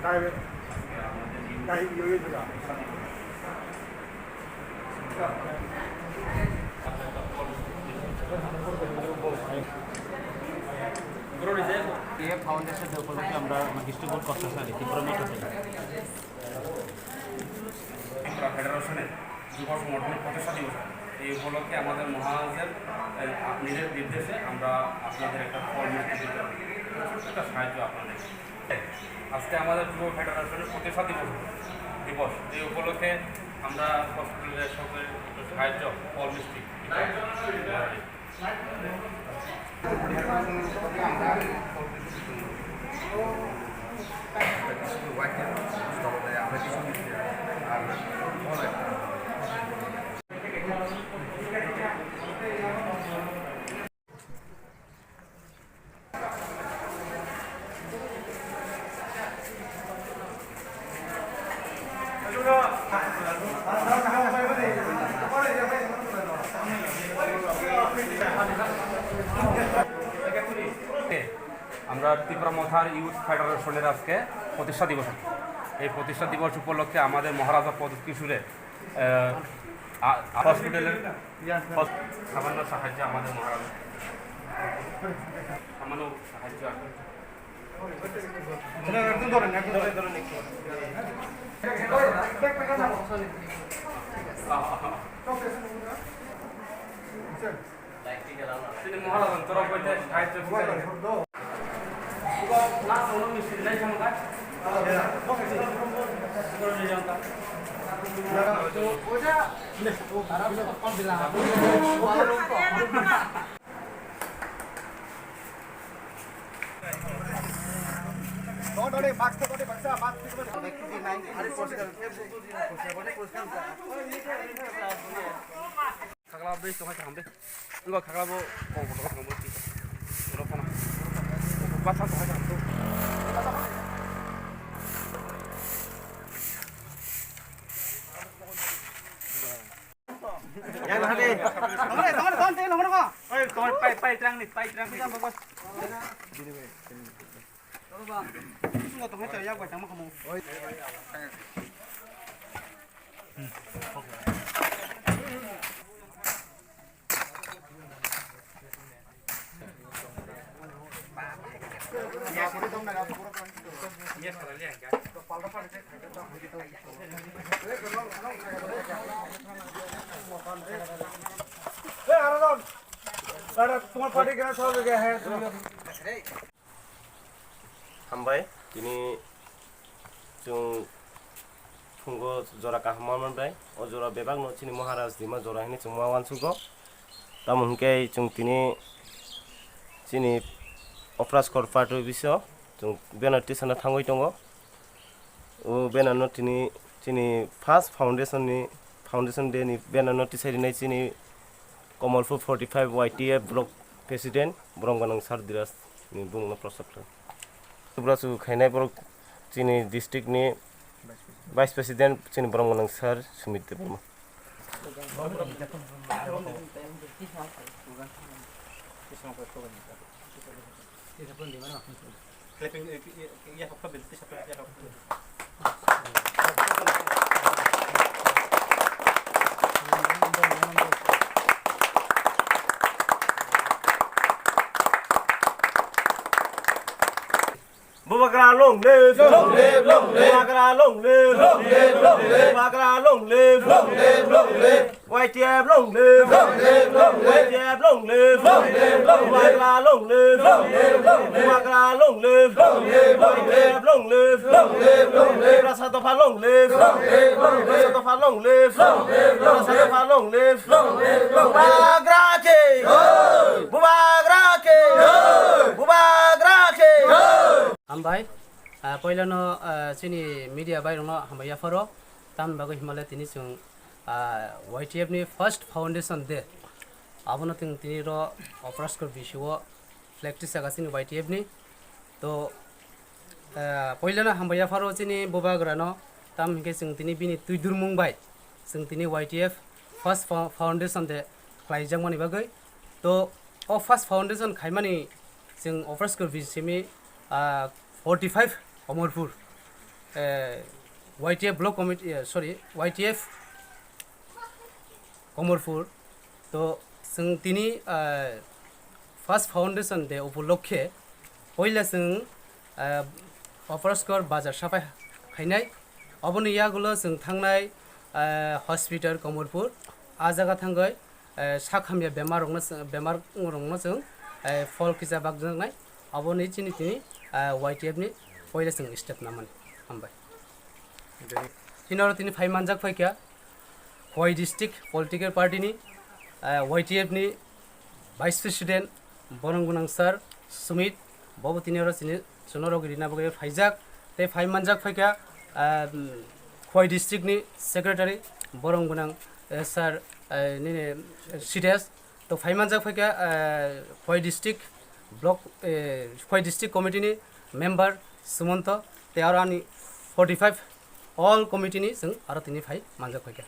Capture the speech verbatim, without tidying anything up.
এই foundation day উপলক্ষে আমরা ডিস্ট্রিবিউট করতেছি আর কি, ত্রিপুরা মথা থেকে। ত্রিপুরা ফেডারেশনের যুব সংগঠনের প্রতিষ্ঠা দিবস। এই উপলক্ষে আমাদের মহারাজের, এ, আপ-, নিজের নির্দেশে আমরা আপনাদের একটা ফল মিষ্টি দিতে, ছোট্ট একটা সাহায্য আপনাদের। আজকে আমাদের যুব ফেডারেশনের প্রতিষ্ঠা দিবস, দিবস। এই উপলক্ষে আমরা হসপিটালের সকলে একটু সাহায্য, ফল মিষ্টি দিতে। আমরা ত্রিপুরা মথার ইউথ ফেডারেশনের আজকে প্রতিষ্ঠা দিবস। এই প্রতিষ্ঠা দিবস উপলক্ষে আমাদের মহারাজা প্রদ্যোৎ কিশোরের, আহ, আ-, হসপিটালের সামান্য সাহায্য আমাদের মহারাজা, সামান্য সাহায্য আর কি। Khakla bai tongkha kaham de. Wngkha khakla bo kok bo tongkha kaham bo. Oro phano. Basa tongkha kaham bo. Yang hade. Tongkha, tongkha, tongkha, tongkha. Oi, tongkha, pai, pai, terang ni, pai, terang ni. তোমার পার্টি কেন সব জায়গায় হ্যাঁ? Hambai, tini chwng phungo jora kaham ma manbai. O jora bebakno chini Maharaj Dima jora hinwi chwng ma uansugo. Tamo hinkhe chwng tini chini Operaskor party office-o chwng banner tisana thangwi tongo. O banner-no tini chini first foundation ni, foundation day ni banner-no tisai rinai chini Kamalpur forty five Y T F block president Borom Gwnang Sir Diraj ni bumungno prosad khlai. Subrasu khainai borok chini district ni vice president chini Borom Gwnang Sir Sumit Debbarma. Bubagra long live! Long live, long live! Bubagra long live! Long live, long live! Bubagra long live! Long live, long live! Y T F long live! Long live, long live! Y T F long live! Long live, long live! Bubagra long live! Long live, long live! Bubagra long live! Long live, long live! Y T F long live! Long live, long live! Tiprasa dopha long live! Long live, long live! Tiprasa dopha long live! Long live, long live! Tiprasa dopha long live! Long live, long live! Bubagra ke! Jai! Bubagra ke! Jai! Bubagra ke! Jai! Hambai, ah, poilano, ah, chini media bai rokno hambai yapharo, tamni bagwi himale tini chwng, ah, Y T F ni first foundation day. Abono chwng tini ro Operaskor B C o flag tisaka chini Y T F ni. To, ah, poilano hambai yapharo chini Bubagrano, tam hinkhe chwng tini bini twi durmung bai chwng tini Y T F first fo-, foundation day khlaijakmani bagwi. To, o first foundation khaimani chwng Operaskor B C simi, ah, forty five Omorpur. eh, Y T F block committee, eh, sorry, Y T F Komorpur. To chwng tini, eh, first foundation day upolokhe poila chwng, eh, Operaskor bazar saphai khainai. Oboni yagulo chwng thangnai, eh, hospital Komorpur. A jaga thangwi, eh, sak hamya bemar rokno chwng, bemar rokno chwng, eh, phol kisa bakjaknai. Oboni chini tini, eh, Y T F ni poila chwng step namani. Hambai. Tini oro tini phai manjak phaikha Khowai district political party ni, eh, Y T F ni vice president borong gunang sir Sumit, bobo tini oro chini chwngno rok rina bagwi phaijak. Tei phai manjak phaikha, eh, Khowai district ni secretary borong gunang, eh, sir, eh, nini, eh, Sides. To phai manjak phaikha, eh, Khowai district block, eh, Khowai district committee ni member Sumonto, tei aro ani forty five all committee ni chwng aro tini phai manjak phaikha.